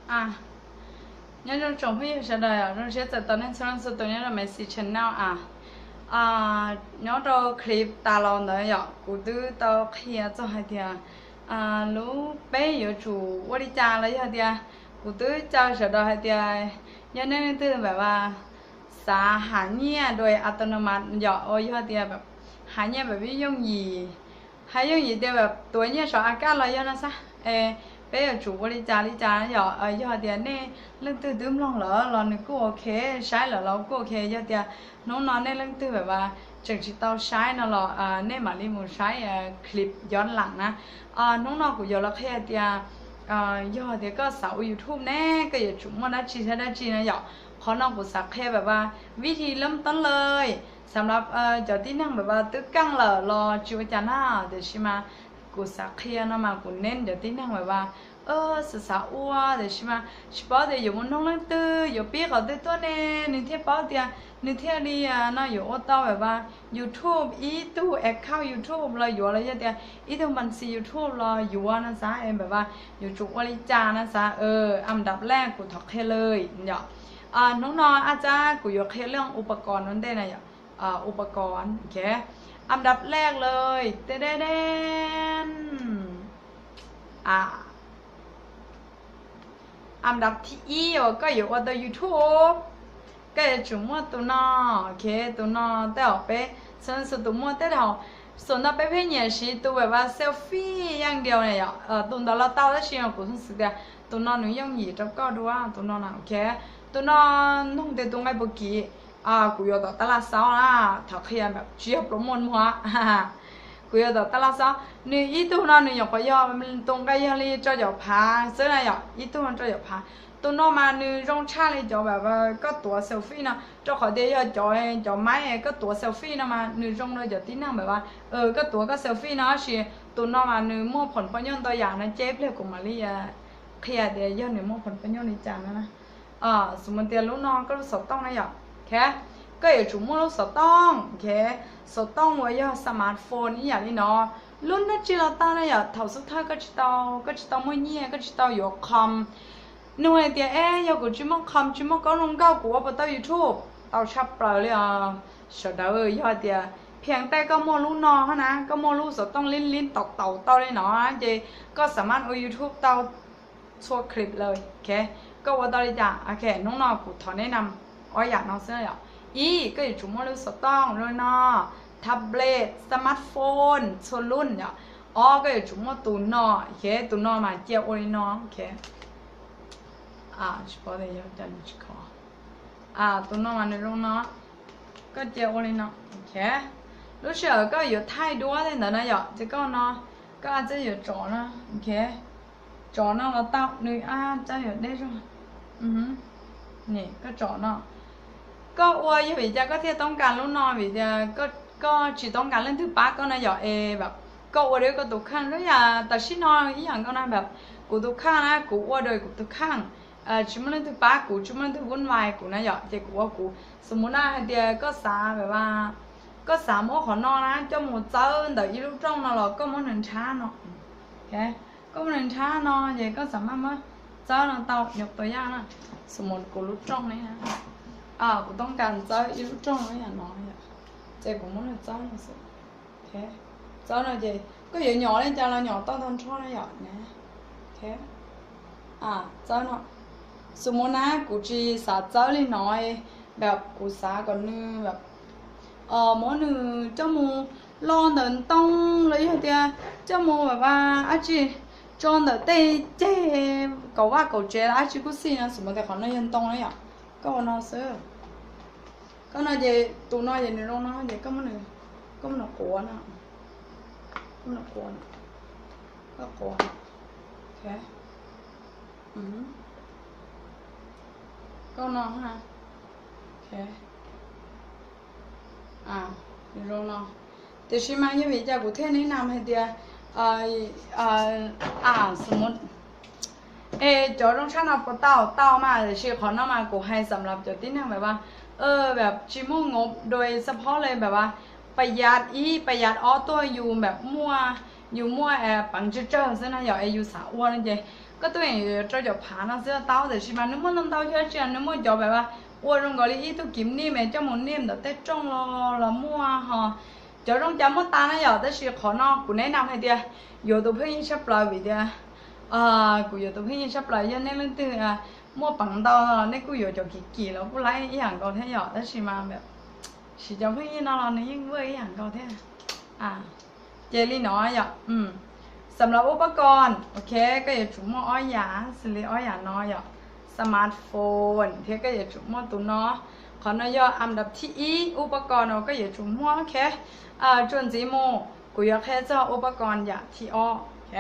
A, nyob zoo tsoom phooj ywg sawv daws, zoo siab txais tos nej txhua leej txhua tus nyob rau Maiv Xis channel a. Nyob rau clip tas los ntawd yom, kuv twb tau qhia txog hais tias lub peb yuav tsum ua li cas los yog tias kuv twb caw sawv daws hais tias yog nej leej twg pab xav hais nyiaj dua a tau no mas yom, uas yog tias hais nyiaj pab yooj yim, hais yooj yim tias pab tuav nyiaj saum a kaj los yog no xwb es peb yuav tsum ua li cas li cas yom. Yog tias nej leej twg twb mloog lawm los nws kuj ok, saib lawm los kuj ok. Yog tias hnub no nej leej twg pab tseem tsis tau saib no los nej mam li mus saib clip yob lam na. Hnub no kuv yuav los qhia tias yog tias koj xav ua YouTube ne, koj yuav tsum muaj dab tsi thiab dab tsi no yom. Qhov no kuv xav qhia pab vib thi lab toob lawm xav lab cov tib neeg pab twb keej lawm los tsis ua cas na. Tiam sis mas kuv xav qhia no mas kuv neb cov tib neeg pab xav xav ua tiam sis mas tsis paub tias yuav mus noog leej twg, yuav pib qhov twg tuaj ne, nws thiaj paub tias nws thiaj li no yuav ua tau pab YouTube, ib tug account YouTube los yuav los yog tias ib tug npas xis YouTube los yuav no xav pab yuav tsum ua li cas no xav. Am dab lej kuv thov qhia lawm yom. Hnub no a txab kuv yuav qhia lub ua pas kos no ntej na yom. Ua pas kos, ok. Am dab lej lawm, te de de Am dab thib ib uas koj yuav ua tau YouTube, koj yuav tsum muaj tus no, ok. Tus no tej zaum peb txhua tus muaj tej zaum, xum no peb pheej nyiam siv tus pab selfie yaj diau na yom. Tus ntawd los tau tab sis kuv xav tias tus no nws yooj yim rau koj dua, tus no na, ok. Tus no nug tias tus nqaij puas kim, kuv yuav tom tab laj xaub na, thov qhia tsis yog pluas muaj muag. Kuv yuav tom tab laj xaub, nws ib tug no nws nyuam qhuav yog tus nqaij yog li rau caum phav xwb na yom, ib tug rau caum phav. Tus no mas nws zoo tshaj li cov pab koj tuav selfie no, rau qhov tias yog cov, cov maib koj tuav selfie no mas nws zoo rau cov tib neeg pab koj tuav koj selfie no, tab sis tus no mas nws muaj phom poj nyoj ntau yam no, ces pliag kuv mam li qhia tias yog nws muaj phom poj nyoj li cas no na. Xum tias lub no koj lub xov tooj na yom, ok. Koj yuav tsum muaj lub xov tooj, ok. Xov tooj uas yog smartphone ib yam li no, lub dab tsi los tau na yom. Thaum xub thawj koj tsis tau, koj tsis tau muaj nyiaj, koj tsis tau yuav com, nug hais tias es yog kuv tsis muaj com, tsis muaj koob hmoov nkauj, kuv ua puas tau YouTube? Tau tshaj plaws li os sawv daws. Yog tias pheej tej koj muaj lub no na, koj muaj lub xov tooj lib lib taus taus tau li no ces koj xav mas ua YouTube tau txhua clip lawm, ok. Koj ua tau li cas? Ok, hnub no kuv thov neb na ob yam no xwb yom. Ib, koj yuav tsum muaj lub xov tooj li no, tablet, smartphone txhua lub yom. Ob, koj yuav tsum muaj tus no, ok. Tus no mas cia ua li no, ok. Tsis paub tias yog cas nws tsis kho. Tus no mas nws zoo no, koj cia ua li no, ok. Lub sij hawm koj yuav thaij duab tej ntawd na yom, ces koj no, koj a txeb yuav tsom no, ok. Tsom no los tau, nws a txeb yuav deb zog. Koj tsom no, koj ua yog vim cas koj thiaj toob kas lub no? Vim tias koj tsis toob kas leej twg pab koj na yom. Es koj ua dua koj tus kheej, zoo yam tam sim no ib yam nkaus na, kuv tus kheej na, kuv ua dua kuv tus kheej, tsis muaj leej twg pab kuv, tsis muaj leej twg vun vais kuv na yom, ces kuv ua kuv. Xum na hais tias koj xav, koj xav muab qhov no na coj mus txawb ntawm ib lub rooj no los koj muab nws nrhab no. Koj muab nws nrhab no ces koj xav mas muab txawb no tau, nyuam tua yaj na. Xum kuv lub rooj ne, kuv toob kas txawb ib lub rooj no yam no, ces kuv muab nws txawb no xwb. Txawb no ces koj yuav nyom li cas los nyom tau tag nrho na yom. Txawb no, xum na kuv tsis xav txawb li no, kuv xav kom nws muab nws coj mus lo ntawm ntoo los yog tias coj mus dab tsi tso ntawm tej ceg kaum vaj kaum tsev los dab tsi kuj xij no, xum tias qhov no yog ntoo na yom. Koj ua no xwb. Koj no ces tus no ces nws zoo no ces koj muab nws quav no, koj quav, koj no, zoo no. Tiam sis mas yog vim cas kuv thiaj neb nam hais tias, a, xum, es cov zoo tshaj no puas tau? Tau mas, tiam sis qhov no mas kuv hais xam lab cov tib neeg pab tsis muaj ngov dua xab phob li, pab yam ib pab yam ob tuaj yus pab muaj, yus muaj peev tsawg tsawg xwb na yom, es yus xav ua no ces Koj tuaj yuav rau cov phav no xwb tau, tiam sis mas nws muaj ntau ntau thiab, tsis nws muaj cov ua zoo nkaus li ib tug kim nij es coj mus nij ntawm tej rooj los los muaj ho. Cov zoo cas muaj tas na yom, tab sis qhov no kuv nes nam hais tias yuav tus pheej yeej tshaj plaws vim tias kuv yuav tus pheej yeej tshaj plaws. Yog nej leej twg muaj peev ntau los nej kuj yuav cov kim kim los kuj laib ib yam nkaus thiab yom, tab sis mas siv cov pheej yeej no los nws yeej ua ib yam nkaus thiab. Ces li no yom, xam lav ub pab ko, ok, koj yuav tsum muaj ob yam xws li ob yam no yom, smartphone thiab koj yuav tsum muaj tus no. Qhov no yog am dab thib ib ub pab ko no koj yuav tsum muaj, ok. Tsuas ntxiv mus kuv yuav qhia txog ub pab ko yam thib ob, ok.